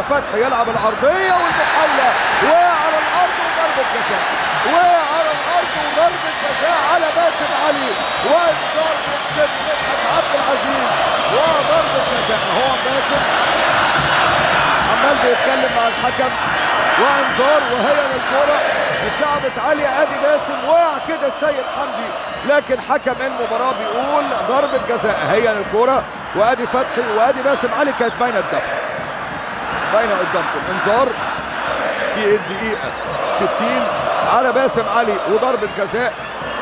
فتحي يلعب العرضية والمحاولة وعلى الأرض وضربة جزاء، وعلى الأرض وضربة جزاء على باسم علي، وانذار بيحسب مدحت عبد العزيز وضربة جزاء. هو باسم عمال بيتكلم مع الحكم وانذار، وهي للكرة اتلعبت عالية، ادي باسم وقع كده السيد حمدي، لكن حكم المباراة بيقول ضربة جزاء. هي للكرة وادي فتحي وادي باسم علي، كانت باينة الدفع، باينة قدامكم. انذار في الدقيقة 60 على باسم علي وضربة جزاء.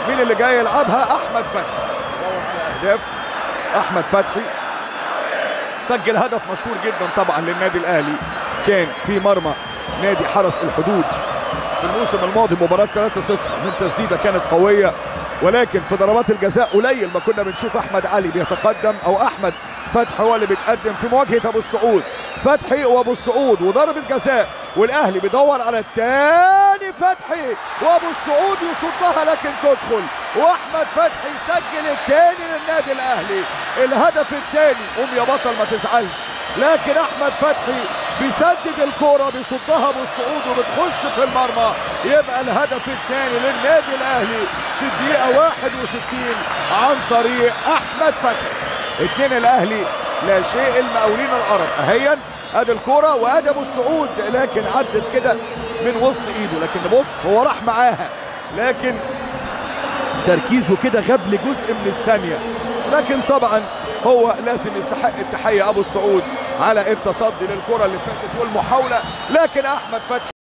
مين اللي جاي يلعبها؟ أحمد فتحي. دور على أهداف أحمد فتحي، سجل هدف مشهور جدا طبعا للنادي الأهلي، كان في مرمى نادي حرس الحدود في الموسم الماضي، مباراة 3-0 من تسديدة كانت قوية، ولكن في ضربات الجزاء قليل ما كنا بنشوف أحمد علي بيتقدم أو أحمد فتحي هو اللي بيتقدم في مواجهة أبو السعود. فتحي وأبو السعود وضربة جزاء، والأهلي بيدور على الثاني، فتحي وأبو السعود يصدها لكن تدخل، وأحمد فتحي يسجل الثاني للنادي الأهلي، الهدف الثاني. قوم يا بطل ما تزعلش، لكن أحمد فتحي بيسدد الكرة، بيصدها أبو السعود وبتخش في المرمى، يبقى الهدف الثاني للنادي الأهلي في الدقيقة 61 عن طريق أحمد فتحي. 2 الأهلي لا شيء المقاولين العرب. أهيا ادي الكرة وادي ابو السعود، لكن عدت كده من وسط ايده، لكن بص هو راح معاها، لكن تركيزه كده غاب لجزء من الثانية، لكن طبعا هو لازم يستحق التحية ابو السعود على التصدي للكرة اللي فاتت والمحاولة، لكن احمد فتحي